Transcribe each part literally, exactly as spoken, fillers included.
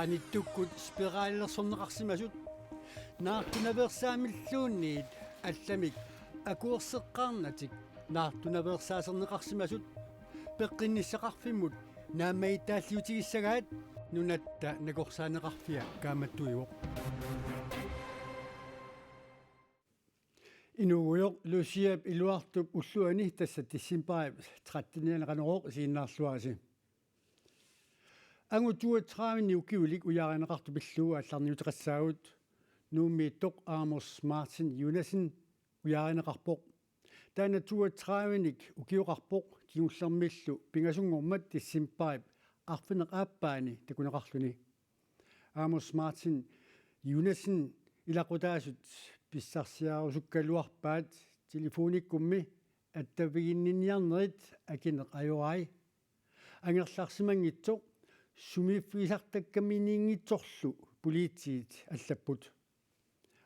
Anittukkut spiraalilersorneqarsimasut naartunaveersaamilluunniit allamik akuerseqqaarnatik naartunaveersaaserneqarsimasut peqqinnissaqarfimmut naammagittaalliutigissagaat Nunatta Nakorsaaneqarfia kaammattuivoq. Inuugujoq Luciap iluartup ulluani, tassa decembarip trettenianni Qanorooq isiginnaarluarisi. Angut toogtredive-nik ukiulik ujaarineqartoq pillugu aallarniuteqassaagut. Nuummiittoq Amos Martin Jonassen ujaarineqarpoq. Taanna toogtredive-nik ukioqarpoq, kingullermillu pingasunngormat decembarip arfineq-aappaani takuneqarluni. Amos Martin Jonassen ilaqutaasut pissarsiarusukkaluarpaat, telefonikkummi attaviginninniarnerit akineq ajorai. Angerlarsimanngitsoq sumiiffigisartakkaminniinngitsorlu politiit allapput.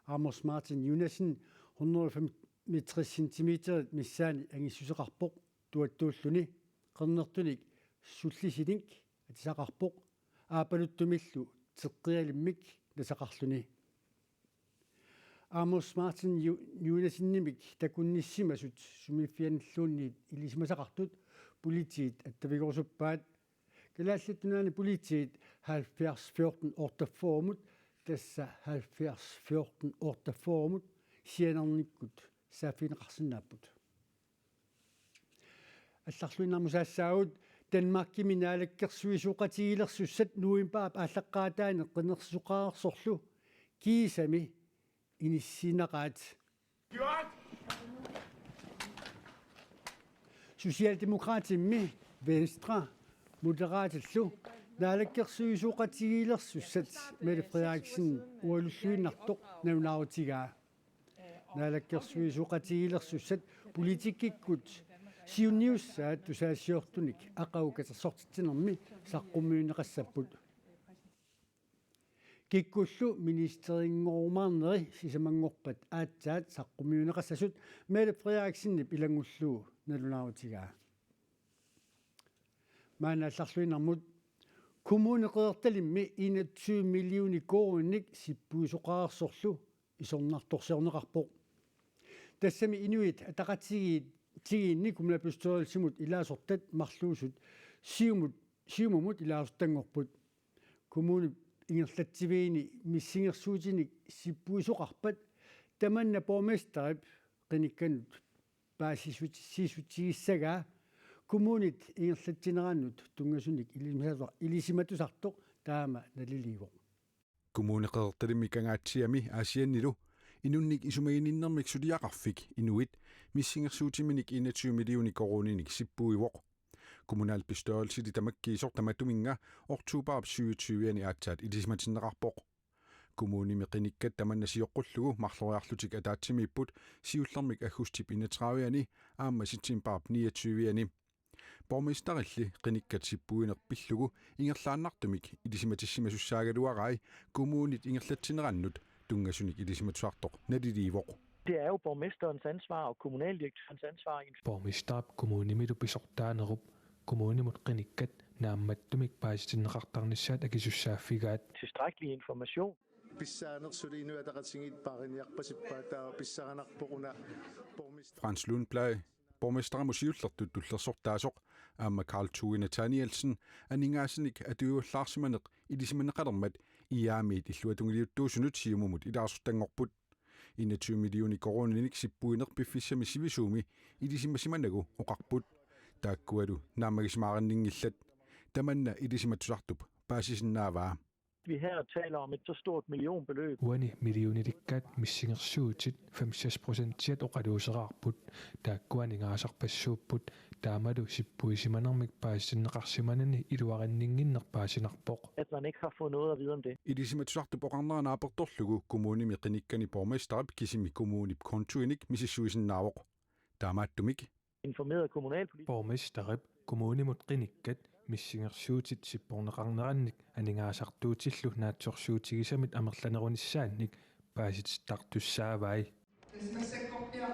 Amos Martin Jonassen hundrede og femogtres centimeterit missaani angissuseqarpoq tuattuulluni, qernertunik sullisinik atisaqarpoq, aappaluttumillu teqqialimmik nasaqarluni. Amos Martin Ju-, Jonassenimik takunnissimasut sumiiffianilluunniit ilisimasaqartut politiit attavigerusuppaat. Kalaallit Nunaanni politiit halvfjerds fjorten otteogfyrre-mut, tassa halvfjerds fjorten otteogfyrre-mut sianernikkut saaffigineqarsinnaapput. Allarluinnarmut saassaagut. Danmarkimi naalakkersuisooqatigiilersussat novembarip aallaqqaataani qinersisoqareersorlu kiisami inissiinnaqaat. Socialdemokratimmi, Venstre, Moderatillu naalakkersuisooqatigiilersussat Mette Frederiksen ualulluinnartoq nalunaarutigaa. Naalakkersuisooqatigiilersussat politikkikkut siunniussaat tusagassiortunik aqagu katersortitsinermi saqqummiunneqassapput. Kikkullu ministerinngorumaarineri sisamanngorpat aatsaat saqqummiunneqassasut Mette Frederiksenip ilanngullugu nalunaarutigaa. Maanna allarluinnarmut. Kommune Qeqertalimmi enogtyve millioner koruuninik sippuisoqareersorlu isornartorsiorneqarpoq. Tassami Inuit Ataqatigiit, tigiinni kommunalbestyrelsimut ilaasortat marluusut Siumut, Siumumut ilaasortanngorput. Kommunip ingerlatsiviini missingersuutinik sippuisoqarpat tamanna borgmesterip qinikkanut paasissutigissagaa kommunit ingerlatsinerannut tunngasunik ilisimatusar-, ilisimatusartoq taama naliliivoq. Kommune Qeqertalimmi Kangaatsiami Aasiannilu inunnik isumaginninnermik suliaqarfik Inuit missingersuutiminik enogtyve millioner koruuninik sippuivoq. Kommunalbestyrelsili tamakkiisoq tamatuminnga oktobarip syvogtyve-ani aatsaat ilisimatinneqarpoq. Kommunimi qinikkat tamanna sioqqullugu marloriarlutik ataatsimiipput siullermik aggustip enogtredive-ani aamma septembarip niogtyve-ani. Borgmesterilli qinikkat sippuineq pillugu ingerlaannartumik ilisimatissimasussaagaluarai kommunit ingerlatsinerannut tunngasunik ilisimatusartoq naliliivoq. Det er jo borgmesterens ansvar og kommunaldirektørens ansvar i en Borgmesterip kommunimilu pisortaanerup kommunimut qinikkat naammattumik paasitinneqartarnissaat akisussaaffigaat. Tilstrækkelig information. Pissaanersut Inuit Ataqatigiit paariniarpasippaat taava pissanganarpoq una borgmester. Frans Lundblad, borgmesterimut siullertut tullersortaasoq, aamma Karl Thue Nathanielsen aningaasanik atuivallaarsimaneq ilisimaneqalermat I A M-it illuatungiliuttuusunut Siumumut ilaasortanngorput. Enogtyve millioner koruuninik sippuineq piffissami sivisuumi ilisimasimanagu oqarput. Taakkualu naammagisimaarinninngillat. Tamanna ilisimatusartup paasisinnaavaa. Vi her taler om et så stort millionbeløb. Uani millionilikkaat missingersuutit femogtres procentiat oqaluuseraarput. Taakku aningaasarpassuupput, taamalu sippuisimanermik paasitinneqarsimanani iluarinninnginneq paasinarpoq. At man ikke har fået noget at vide om det. Ilisimatusartup oqarnera naapertorlugu kommunimi qinikkani borgmesterip kisimi kommunip kontuinik misissuisinnaavoq. Taamaattumik informeret kommunalpolitik. Borgmesterip kommunimut qinikkat missingersuutit sipporneqarnerannik aningaasartuutillu naatsorsuutigisamit amerlanerunissaannik paasitittartussaavai. Hvis man så går der,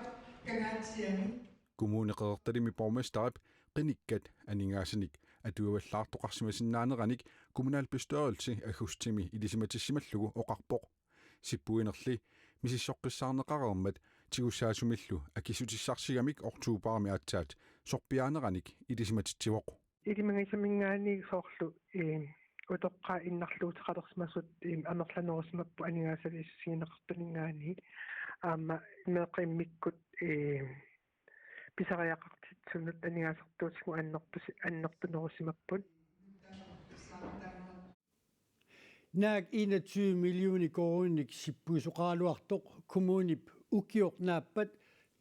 Kangaatsiami. Kommune Qeqertalimi borgmesterip qinikkat aningaasanik atuavallaartoqarsimasinnaaneranik kommunalbestyrelse aggustimi ilisimatissimallugu oqarpoq. Sippuinerli misissoqqissaarneqareermat tigussaasumillu akissutissarsigamik oktobarimi aatsaat sorpiaaneranik ilisimatitsivoq. Ilimagisaminngaanniit soorlu, ee, utoqqaat innarluuteqalersimasut, ee, amerlanerusimapput aningaasaliissutigineqartuninngaanniit aamma meeqqat immikkut, ee, pisariaqartitsisunut aningaasartuutigut annertusi-, annertunerusimapput. Naak enogtyve millioner koruuninik sippuisoqaraluartoq kommunip ukioq naappat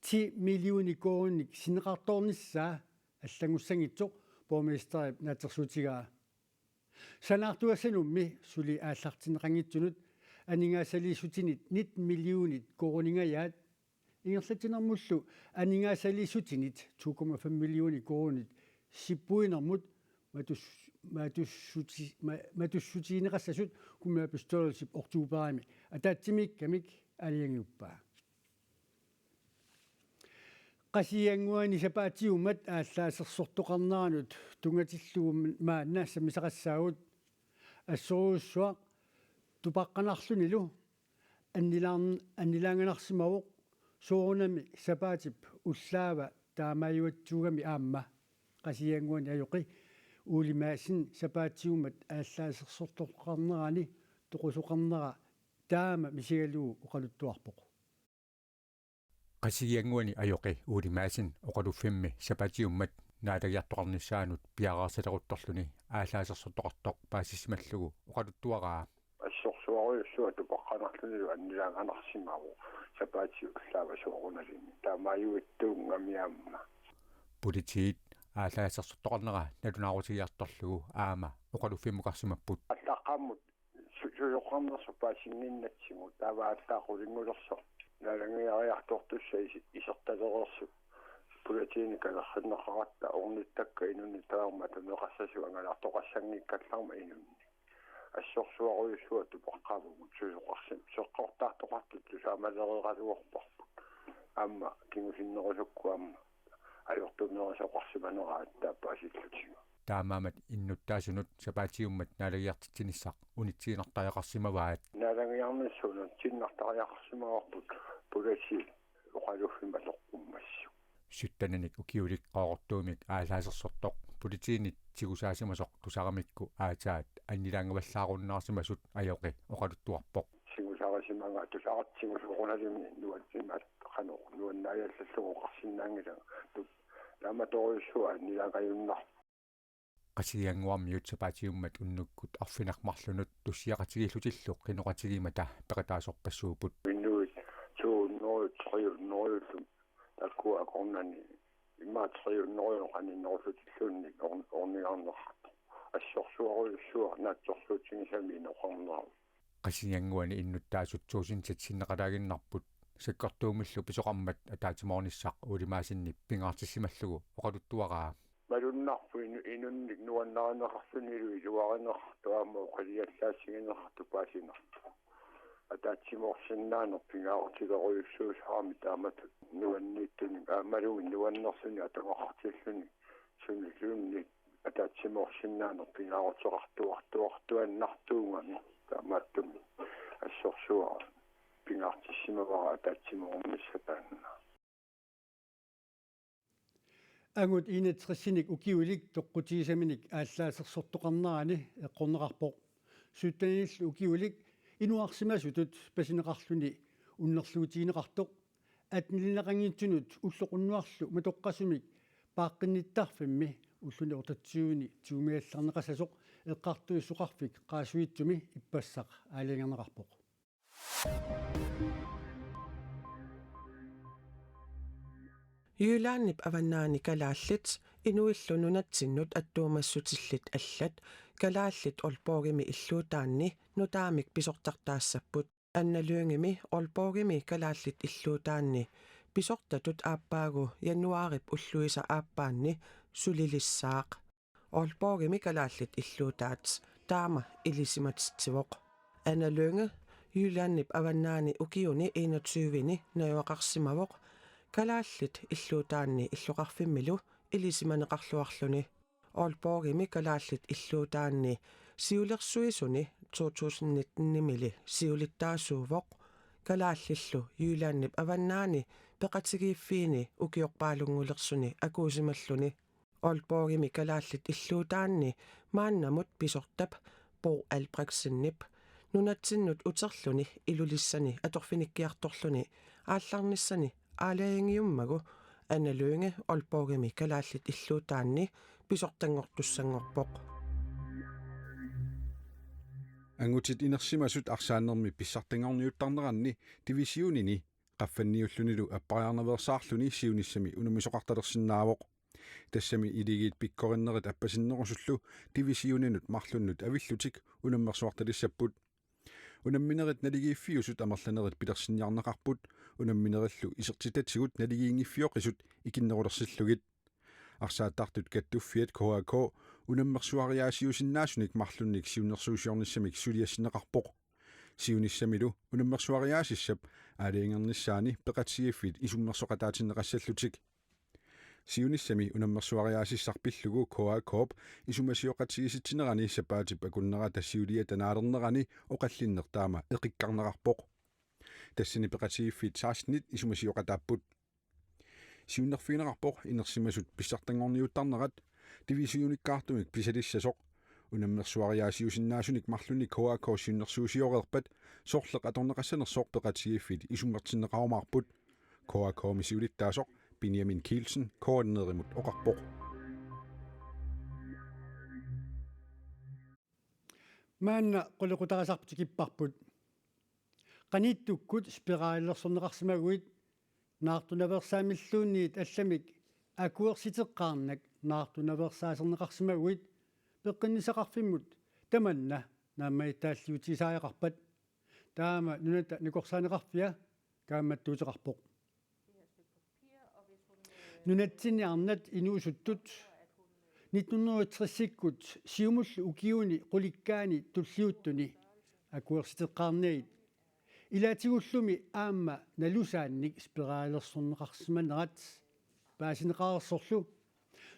ti millioner koruuninik sinneqartoornissaa allanngussanngitsoq borgmesterip naatsorsuutigaa. Sanaartugassanummi suli aallartinneqanngitsunut aningaasaliissutinit nitten millionit koruuningajaat ingerlatsinermullu aningaasaliissutinit to komma fem millioner koruunit sippuinermut matus-, matussuti-, ma-, matussutigineqassasut kommunalbestyrelsip oktobarimi ataatsimiikkamik aalajangiuppaa. Qasigiannguani sapaatiummat aallaasersortoqarneranut tunngatillugu maanna sammisaqassaagut. Assorujussuaq tupaqqanarlunilu annilaarn-, annilaanganarsimavoq soorunami sapaatip ullaava taamaajuatsuugami aamma Qasigiannguani ajoqi Ole Madsen sapaatiummat aallaasersortoqarnerani toqusoqarnera taama misigalugu oqaluttuarpoq. Qasigiannguani ajoqi Ole Madsen oqaluffimmi sapaatiummat naalagiartoqarnissaanut piareersaleruttorluni aallaasersortoqartoq paasissimallugu oqaluttuaraa. Assorsuarujussuaq tupaqqanarlunilu annilaanganarsimavoq sapaatip ullaava soorunalimi taamaajuitsuugami aamma. Politiit aallaasersortoqarnera nalunaarutigiartorlugu aamma oqaluffimukarsimapput. Allaqqammut su-, susoqarnersoq paasinnginnatsigu taava aallaqqasoq qulingulersoq naalagingariartortussat isi-, isertalereersut politiinit kalerrinneqaratta ornittakkat inunnik taama atuneqassasut angalartoqassanngikkallarmat inunnik. Assorsuarujussuaq tupaqqaavugut susoqarsim-, seqqortaartoqartut tusaamalereeraluarparput. Aamma kingusinnerusukkut aamma ajortunerusoqarsimaneraat taappaasillutigu. Taamaammat innuttaasunut sapaatiummat naalagiartitsinissaq unitsiinnartariaqarsimavaat. Naalagiarnissuunut tiinnartariaqarsimavarput politi oqaluffimmi atoqqummassuk. Syttenik ukiulik Qaqortuumik aallaasersortoq politiinit tigusaasimasoq tusaramikku aatsaat annilaangavallaarunnaarsimasut ajoqi oqaluttuarpoq. Tigusarisimagaa tusaratsigu soorunalimi nuannimaat qanoq nuannaajallallugu oqarsinnaanngilanga. Tu-, taamatorujussuaq annilaangajunnar- Qasigiannguarmiut sapaatiummat unnukkut arfineq-marlunut tussiaqatigiillutillu qinoqatigiimmata peqataasorpassuupput. Inuit to hundrede, tre hundrede takkua akornanni immaqa tre hundrede qaninnerullutilluunniit or-, ornigarneqartoq. Assorsuarujussuaq naatsorsuutigisaminik oqarnera. Qasigiannguani innuttaasut tuusintit sinneqalaaginnarput sakkortuumillu pisoqarmat ataatsimoornissaq Ole Madsenip pingaartissimallugu oqaluttuaraa. Malunnarpoq inu-, inunnik nuannarineqarlunilu iluarineqartoq aamma oqiliallaassigineqartoq paasinartoq. Ataatsimoorsinnaaneq pingaarutilerujussuusarami taamatut nuanniittunik aammalu nuannersunik atugaqartillunik sunilluunniit ataatsimoorsinnaaneq pingaaruteqartuartuartuaannartuugami taamaattumik assorsuaq pingaartissimavara ataatsimoornissaq taanna. Angut enogtresinik ukiulik toqqutigissaminik aallaasersortoqarnerani eqqorneqarpoq. Syttenillu ukiulik inuarsimasutut pasineqarluni unnerluutigineqartoq. Attenilinneqanngitsunut ulloq unnuarlu matoqqasumik paaqqinnittarfimmi ulluni otteogtyveni tigumigallarneqassasoq Eqqartuussisoqarfik Qaasuitsumi ippassaq aalajangerneqarpoq. Jyllandip avannaani kalaallit inuillu nunatsinnut attuumassutillit allat kalaallit Aalborgimi illuutaanni nutaamik pisortartaassapput. Anna Lyngemi Aalborgimi kalaallit illuutaanni pisortatut aappaagu januaarip ulluisa aappaanni sulilissaaq. Aalborgimi kalaallit illuutaat taama ilisimatitsivoq. Anna Lynge Jyllandip avannaani ukiuni enogtyveni najugaqarsimavoq kalaallit illuutaanni illoqarfimmilu ilisimaneqarluarluni. Aalborgimi Kalaallit Illuutaanni siulersuisuni to tusind nitten-imili siulittaasuuvoq, kalaallillu Jyllandip avannaani peqatigiiffiini ukiorpaalunngulersuni akuusimalluni. Aalborgimi Kalaallit Illuutaanni maannamut pisortap Bo Albrechtsenip nunatsinnut uterluni Ilulissani atorfinikkiartorluni aallarnissani aalajangiummagu Anna Lynge Aalborgimi Kalaallit Illuutaanni pisortanngortussanngorpoq. Angutit inersimasut arsaannermi pissartanngorniuttarneranni divisionini qaffanniullunilu appariarnaveersaarluni siunissami unammisoqartalersinnaavoq. Tassami iligiit pikkorinnerit appasinnerusullu divisioninut marlunnut avillutik unammersuartalissapput. Unamminerit naligiiffiusut amerlanerit pilersinniarneqarput, unamminerillu isertitatigut naligiinngiffioqisut ikinnerulersillugit. Arsaattartut Kattuffiat K A K unammersuariaasiusinnaasunik marlunnik siunnersuusiornissamik suliassinneqarpoq. Siunissamilu unammersuariaasissap aalajangernissaani peqatigiiffit isummersoqataatinneqassallutik. Siunissami unammersuariaasissaq pillugu K A K-p isumasioqatigiissitsinerani sapaatip akunnerata siuliata naalernerani oqallinneq taama eqikkarneqarpoq. Tassani peqatigiiffit sekstenit isumasioqataapput. Siunnerfigineqarpoq inersimasut pissartanngorniuttarnerat divisionikkaartumik pisalissasoq. Unammersuariaasiusinnaasunik marlunnik K A K siunnersuusioreerpat sorleq atorneqassanersoq peqatigiiffit isummertinneqarumaarput. K A K-mi siulittaasoq Benjamin Kielsen K N R-imut oqarpoq. Maanna qulequtarisarput tikipparput. Qanittukkut spiraalilersorneqarsimaguit naartunaveersaamilluunniit allamik akuersiteqqaarnak naartunaveersaaserneqarsimaguit peqqinnissaqarfimmut tamanna naammagittaalliutigisariaqarpat. Taama nunatta nakorsaaneqarfia kaammattuuteqarpoq. Nunatsinni arnat inuusuttut nitten hundrede og tres-ikkut siumullu ukiuni qulikkaani tulliuttuni akuersiteqqaarnagit. Ilaatigullumi aamma nalusaannik spiraalilersorneqarsimanerat paasineqareersorlu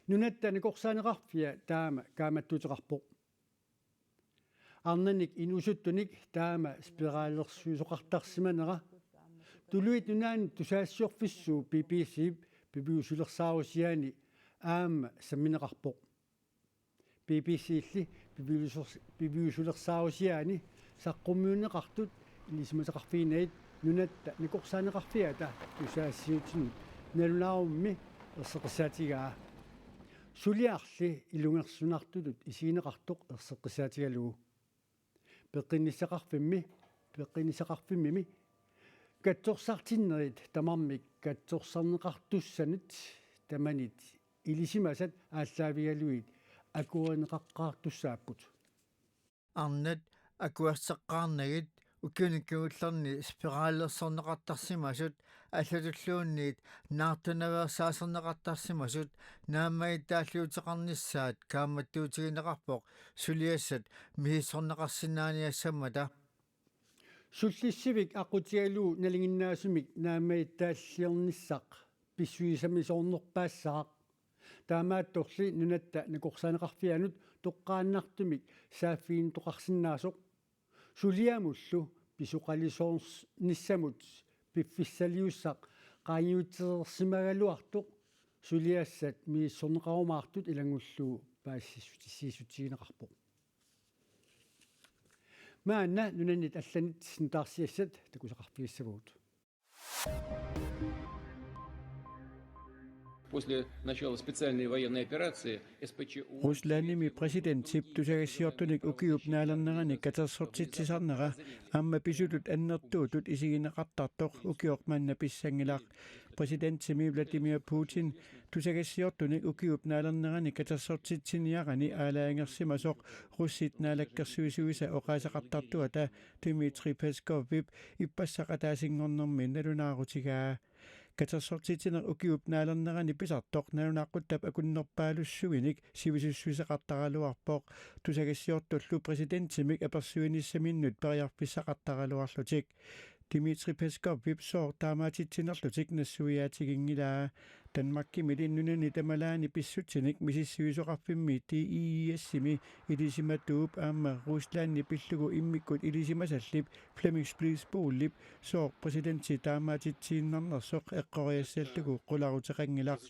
nunatta nakorsaaneqarfia taama kaammattuuteqarpoq. Arnanik inuusuttunik taama spiraalilersuisoqartarsimanera Tuluit Nunaannut tusagassiorfissuup B B C-p piviusulersaarusiaani aamma sammineqarpoq. B B C-lli piviusuler-, piviusulersaarusiaani saqqummiunneqartut ilisimasaqarfiginagit nunatta nakorsaaneqarfiata tusagassiuutitigut nalunaarummi erseqqissaatigaa. Suliarli ilungersunartutut isigineqartoq erseqqissaatigalugu. Peqqinnissaqarfimmi, peqqinnissaqarfimmimi katsorsartinnerit tamarmik katsorsarneqartussanut tamanit ilisimasat aallaavigalugit akuerineqaqqaartussaapput. Arnat akuerseqqaarnagit ukiuni kingullerni spiraalilersorneqartarsimasut allatulluunniit naartunaveersaaserneqartarsimasut naammagittaalliuteqarnissaat kaammattuutigineqarpoq suliassat misissorneqarsinnaaniassammata. Sullissivik aqqutigalugu nalinginnaasumik naammagittaalliornissaq pissusissamisoornerpaassaaq. Taamaattorli nunatta nakorsaaneqarfianut toqqaannartumik saaffiginnittoqarsinnaasoq. Suliamullu pisoqalisoornissamut piffissaliussaq qaangiutereersimagaluartoq suliassat misissorneqarumaartut ilanngullugu paasissutissiissutigineqarpoq. Maanna nunanit allanit nutaarsiassat takusaqarfigissavagut. После начала специальной военной операции С П Ч О Ruslandimi præsidentip tusagassiortunik ukiup naalernerani katersortitsisarnera aamma pisutut annertuutut isigineqartartoq ukioq manna pissanngilaq. Præsidentimi Vladimir Putin tusagassiortunik ukiup naalernerani katersortitsiniarani aalajangersimasoq russit naalakkersuisuisa oqaaseqartartuata Dmitri Peskovip ippassaq ataasinngornermi nalunaarutigaa. Katersortitsineq ukiup naalernerani pisartoq nalunaaquttap akunnerpaalussuinik sivisussuseqartaraluarpoq, tusagassiortullu præsidentimik apersuinissaminnut periarfissaqartaraluarlutik. Dmitri Peskovip sooq taamaatitsinerlutik nassuiaatiginngilaa. Danmarkimili nunani tamalaani pissutsinik misissuisoqarfimmi D I S-imi ilisimatuup aamma Ruslandip pillugu immikkut ilisimasallip Flemming Splids Boelip sooq præsidenti taamaatitsiinnarnersoq eqqoriassallugu qularuteqanngilaq.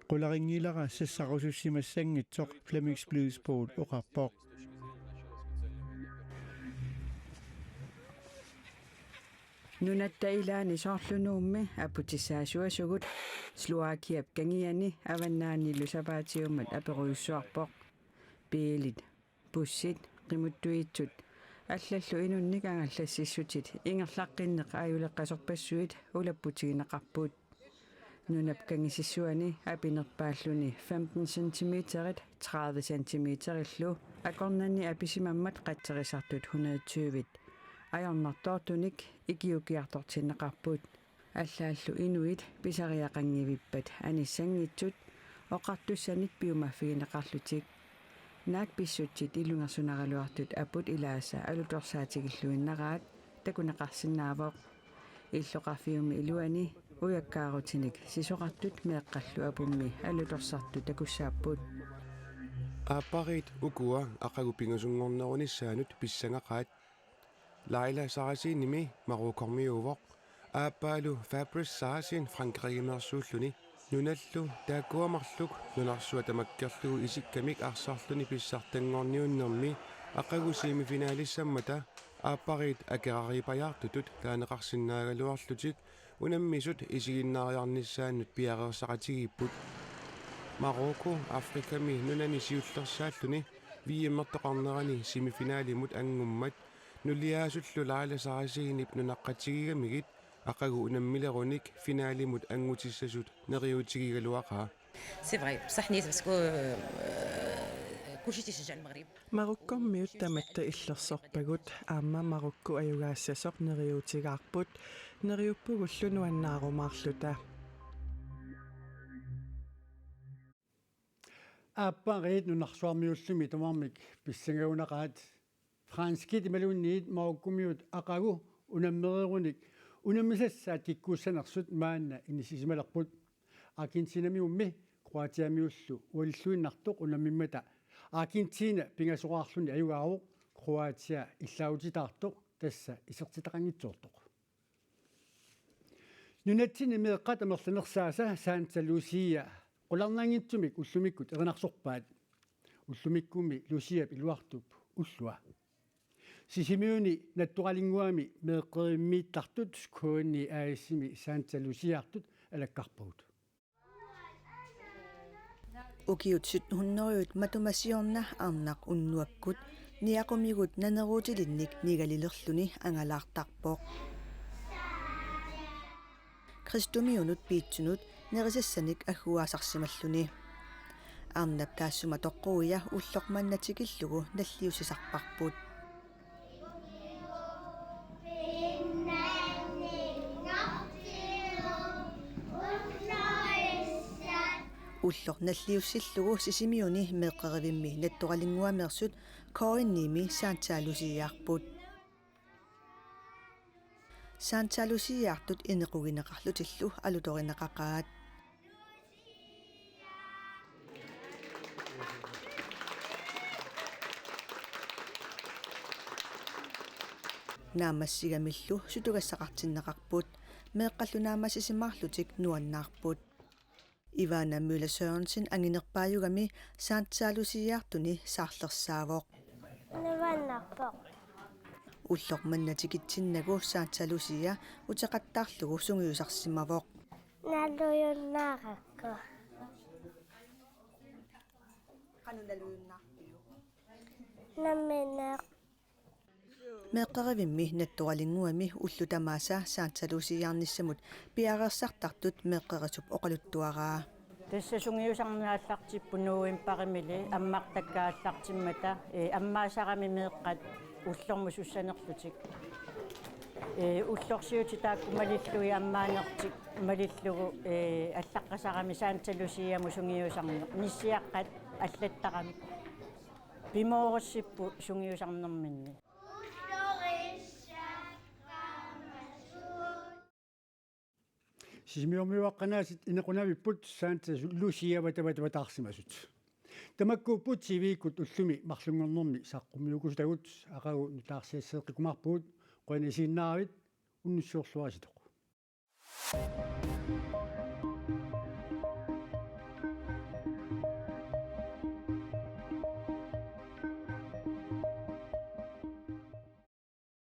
Qularinngilara sassarusussimassanngitsoq, Flemming Splids Boel oqarpoq. Nunatta ilaani soorlu Nuummi aputissaasuasugut Slovakiap kangiani avannaanilu sapaatiummat aperujussuarpoq. Biilit, bussit, qimuttuitsut allallu inunnik angallassissutit ingerlaqqinneq aajuleqqasorpassuit ulapputigineqarput. Nunap kangisissuani apinerpaalluni femten centimeterit tredive centimeterillu akornanni apisimammat qatserisartut hundrede tyvit ajornartoortunik ikiukiartortinneqarput. Allaallu inuit pisariaqanngivippat anissanngitsut oqartussanit piumaffigineqarlutik. Naak pissutsit ilungersunaraluartut aput ilaasa alutorsaatigilluinnaraat takuneqarsinnaavoq. Illoqarfiumi iluani ujakkaarutinik sisorartut meeqqallu apummi alutorsartut takussaapput. Aappariit ukua aqagu pingasunngornerunissaanut pissangaqaat. Laila Sarasinimi Marokkormiuuvoq. Aappaalu Fabrice Sarasin Frankrigimeersuulluni. Nunallu taakkua marluk nunarsuaq tamakkerlugu isikkamik arsarluni pissartanngorniunnermi aqagu semifinalissammata aappariit akeraripajaartutut taaneqarsinnaagaluarlutik unammisut isiginnaariarnissaannut piareersaqatigiipput. Marokko Afrikami nunani siullersaalluni V M-ertoqarnerani semifinalimut anngummat nuliaasullu Laila Sarasinip nunaqqatigigamigit aqagu unammilerunik finalimut anngutissasut neriuutigigaluaqaa. C'est vrai, بصح نيت parce que كلشي تيشجع المغرب. Marokkormiut tamatta illersorpagut aamma Marokko ajugaassasoq neriuutigaarput, neriuppugullu nuannaarumaarluta. Aappariit nunarsuarmiuullumi tamarmik pissangagunaqaat. Franskit imaluunniit Marokkomiut aqagu unammereerunik unammisassaat kikkuussanersut maanna inissisimalerput. Argentinamiummi Kroatiamiullu ualilluinnartoq unammimmata Argentina pingasoraarluni ajugaavoq Kroatia illaavutitaartoq, tassa isertitaqanngitsoortoq. Nunatsinni meeqqat amerlanersaasa Santa Lucia qularnanngitsumik ullumikkut erinarsorpaat. Ullumikkummi Luciap iluartup ullua. Sisimiuni Nattoralinnguami meeqqerivimmiittartut K N I A/S-imi Santa Luciaartut alakkarpagut. Ukiut sytten hundrede matuma siorna arnaq unnuakkut niaqumigut naneruutilinnik nigalilerluni angalaartarpoq. Kristumiunut piitsunut nerisassanik agguaasarsimalluni. Arnap taassuma toqquia ulloq manna tikillugu nalliussisarparput. Ulloq nalliussillugu Sisimiuni meeqqerivimmi Nattoralinnguameersut K N I-mi Santa Luciaarput. Santa Luciaartut inequgineqarlutillu alutorineqaqaat. Naammassigamillu sutugassaqartinneqarput, meeqqallu naammassisimaarlutik nuannaarput. Ivana Møller Sørensen anginerpaajugami Santa Luciaartuni saarlersaavoq. Nuannerpoq. Ulloq manna tikitsinnagu Santa Lucia uteqattaarlugu sungiusarsimavoq. Nalujunnaarakku. Qanoq nalujunnaa? Nammineq. Meeqqerivimmi Nattoralinnguami ullut tamaasa Santa Luciaarnissamut piareersartartut meeqqerisup oqaluttuaraa. Tassa sungiusarneq aallartippoq novembarimili ammartakkat aallartimmata, ee, ammaasarami meeqqat ullormut sussanerlutik. Ee, ullorsiutit taakku malillugit ammaanertik malillugu, ee, allaqqasarami Santa Luciamut sungiusarneq, nissiaqqat allattaramik. Pimoorissippoq sungiusarnerminni. Sisimiormiuaqqanaasit inequnavipput Santa Lucia vatavataarsimasut. Tamakkuupput T V-kkut ullumi marlunngornermi saqqummiukkusutagut. Aqagu nutaarsiassaqikkumaarpugut. Qujanaq isiginnaaravit, unnussiorluaritsi.